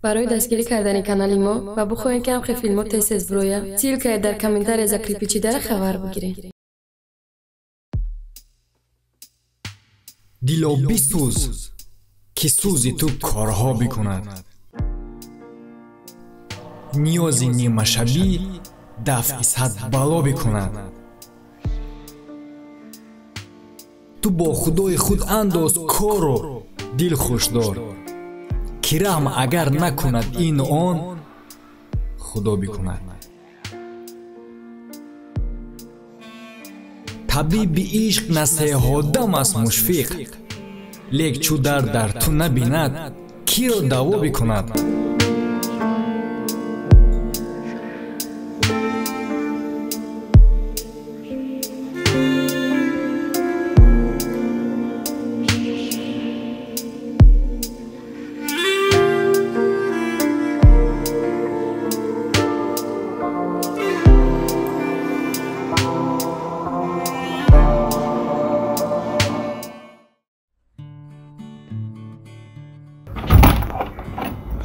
Барои дастгирӣ кардани канали мо ва бихоҳем ки ҳамхел филмҳо тез-тез бирояд, ссилкае дар комментария закрепить шидара хабар бигиред. Дило бисӯз, ки сӯзи ту корҳо бикунад. Ниёзи нимашабӣ дафъи сад бало бикунад. Ту бо худои худ андоз кору дил хушдор, ки раҳм агар накунад ину он, худо бикунад. Табиби ишқ насеҳодам аст мушфиқ, лек чӯ дард дар ту набинад, киро даво бикунад.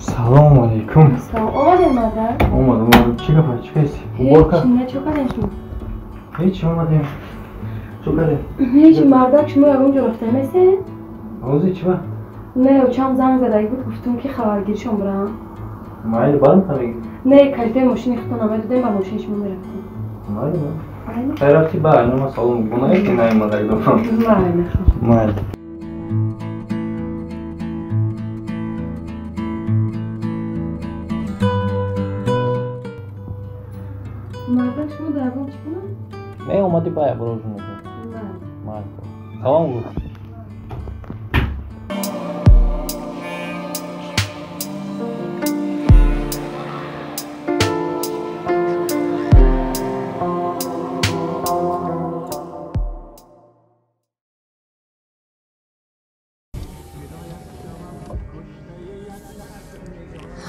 Салом алейкум. Салом. Омадем, модар? Омадам, омадам. Чӣ гап, чӣ кардӣ? Уборка? Не, чӣ кардем шумо? Ҳеҷ, омадем. Чӣ кардем? Ҳеҷ, мардак, шумо ягон ҷо рафта нестед? Ҳозир чӣ ба? Не, очам занг задаги буд, гуфтум ки хабаргиришон бурам. Майли, баъд мефаҳмӣ? Не, калитаи мошини худтон намедодем, ба мошини шумо мерафтем. Майли, майли. Хай рафтӣ, ба айнома салом гунае ки наомадак дорам. Майли. Майли. Мардак, шумо дар ягон чӣ кунам? Не, омадӣ ба яброжу мекунӣ. Майли. Салом гӯ.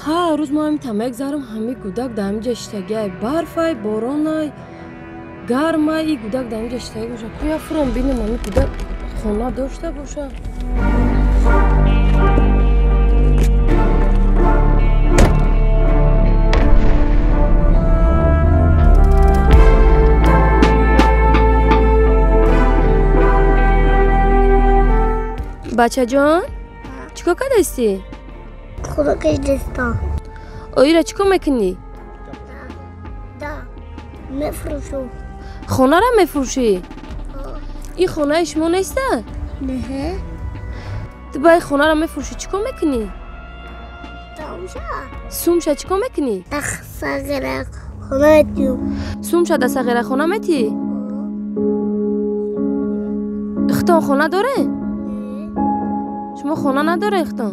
Ҳар рӯз мо ҳамин тамак зарам, ҳамин кӯдак дар ҳамин ҷа иштагиай, барфай, боронай, гармай, ин кӯдак дар ҳамин ҷа иштагӣ боша. Куя фуром бинам, ҳамин кӯдак хона дошта боша. Бачаҷон, чӣ кор кардастӣ? Хӯрокаш дастам. Оира чӣ кор мекунӣ? Да, мефурӯшам. Хонара мефурӯшӣ? Ин хонаи шумо неста? Не. Ту ба ин хонара мефурӯшӣ, чӣ кор мекунӣ? Сумша. Сумша чӣ кор мекунӣ? Сағирахона метиём. Сумша да сағирахона метиӣ? Ихтон хона доре? Шумо хона надоре, ихтон?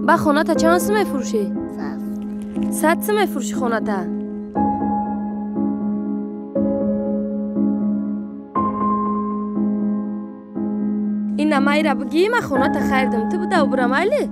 Ба хоната чанд сум мефурӯшӣ? 100 сум мефурӯшӣ хоната? Ина майра бигӣ, ман хоната харидам, ту бидав бура, майли?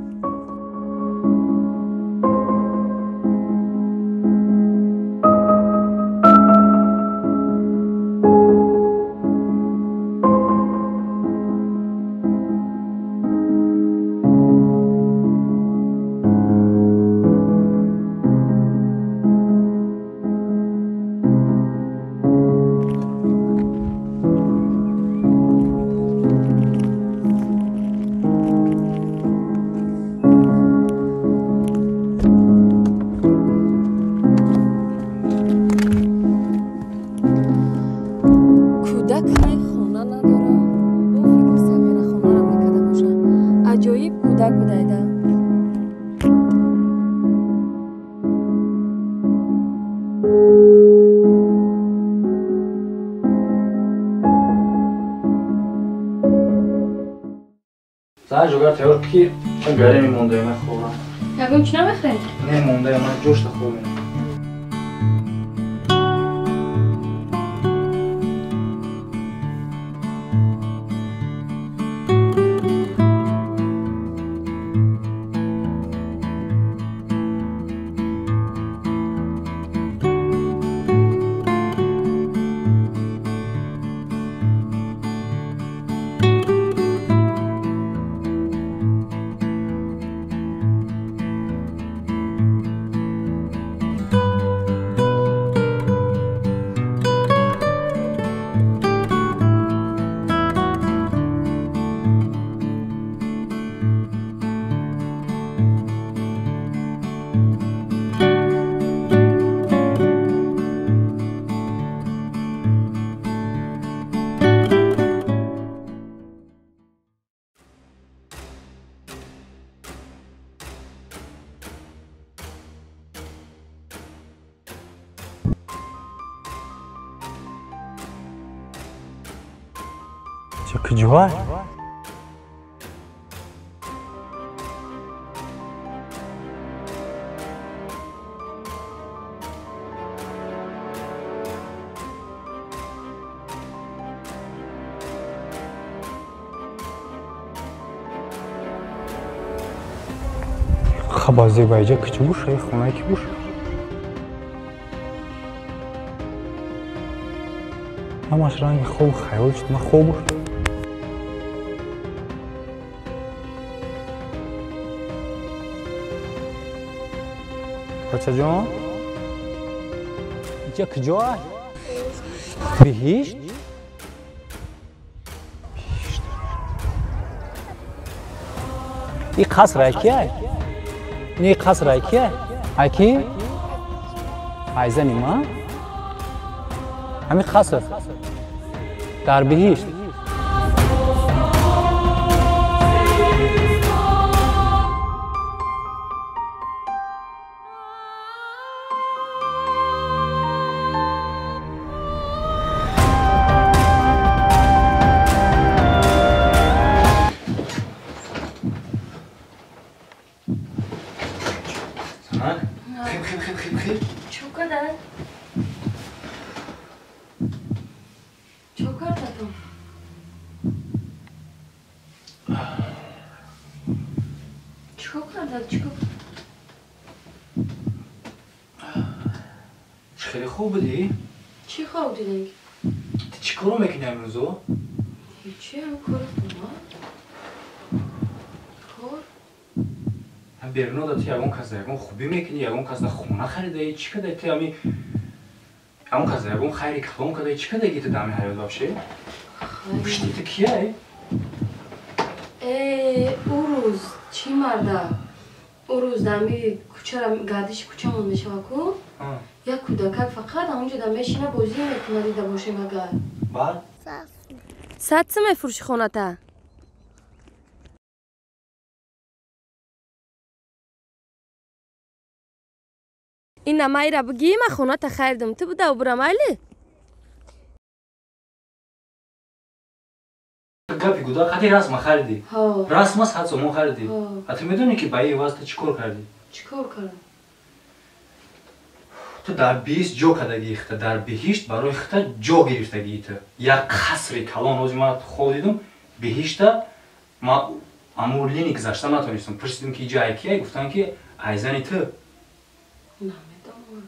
Кӯдак ҳай хона надорам, бо фикри сағирахонара мекарда боша. Аҷоиб кӯдак будайда. Сар ҷугар тайёр ки гаре мемондаи ман хӯрам. Ягон чӣ намехӯред? Не, мондаи ман ҷошта хӯрем. Иҷа куҷоа? Хабазеба иҷа куҷо боша? И хонаи ки боша? Ҳамаш ранги хобу хаёл шуд. Ман хоб бошам. Бачаҷон, иҷа куҷоа? Биҳишт? Биҳишт. И қаср ай киай? Не, қаср ай киай? Ай ки? Ай зани ман? Ҳамин қаср дар биҳишт. Хеле хуб будӣ? Чӣ хоб дидем? Ту чӣ коро мекунӣ имрӯзо? Ҳечи, ҳам кори хона. Кор? Ҳам берунода ту ягон кас да ягон хубӣ мекунӣ, ягон кас да хона харидаӣ, чӣ кадаи ту ами ягон кас да ягон хайри калон кадаи, чӣ кадаи ту дар ҳамин ҳаёт вообще? Пушти ту кияй? Э, ӯ рӯз чӣ марда? Ӯ рӯз дар ҳами кӯчара гардиши кӯчамон мешава ку? Як кӯдакак фақат ҳамонҷо да мешина бозӣ мекунад, дида бошем агар. Баъд? 100 сум мефурӯши хоната? Ина майра бигӣ, ман хоната харидам, ту бидав бира майли? Гапи гуда қати расма харидӣ. Расма 100 сомон харидӣ. А ту медонӣ ки ба ин иваз ту чӣ кор кардӣ? Чӣ кор кардам? Ту дар биҳишт ҷо кардагии хита, дар биҳишт барои хита ҷо гирифтагии ту. Як қасри калон ҳозир ман хоб дидум, биҳишта ман аму лини гузашта натонистам. Пурсидим ки иҷа ай кияй, гуфтанд ки ай зани ту. Намедонам.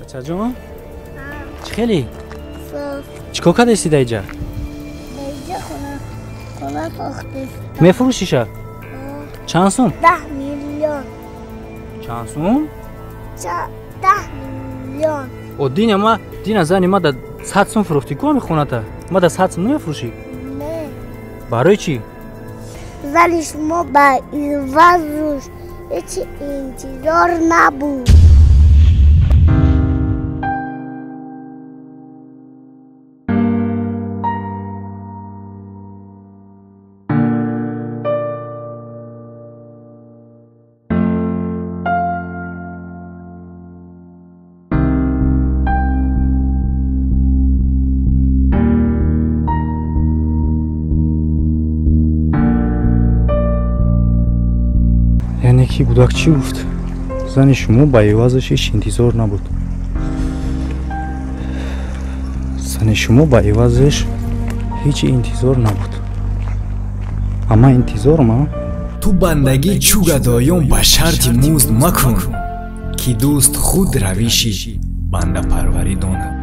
Бачаҷон, чӣ хеле? Чӣ кор кардасти дар иҷа? Дар иҷа хона сохтем. Мефурӯшиша? Чанд сум? 10 миллион. Чанд сум? 10 миллион. О, дина ма, дина зани ма да 100 сум фурӯхтӣ ку ҳами хоната? Ма да 100 сум намефурӯшӣ? Не. Барои чӣ? Зани шумо ба ивазуш ҳеҷ интизор набуд. Яъне ки гудак чӣ гуфт? Зани шумо ба ивазаш ҳеҷ интизор набуд. Зани шумо ба ивазаш ҳеҷ интизор набуд. Амма интизорам, а? Ту бандагӣ чӯ гадоён ба шарти музд макун, ки дӯст худ равиши бандапарварӣ донад.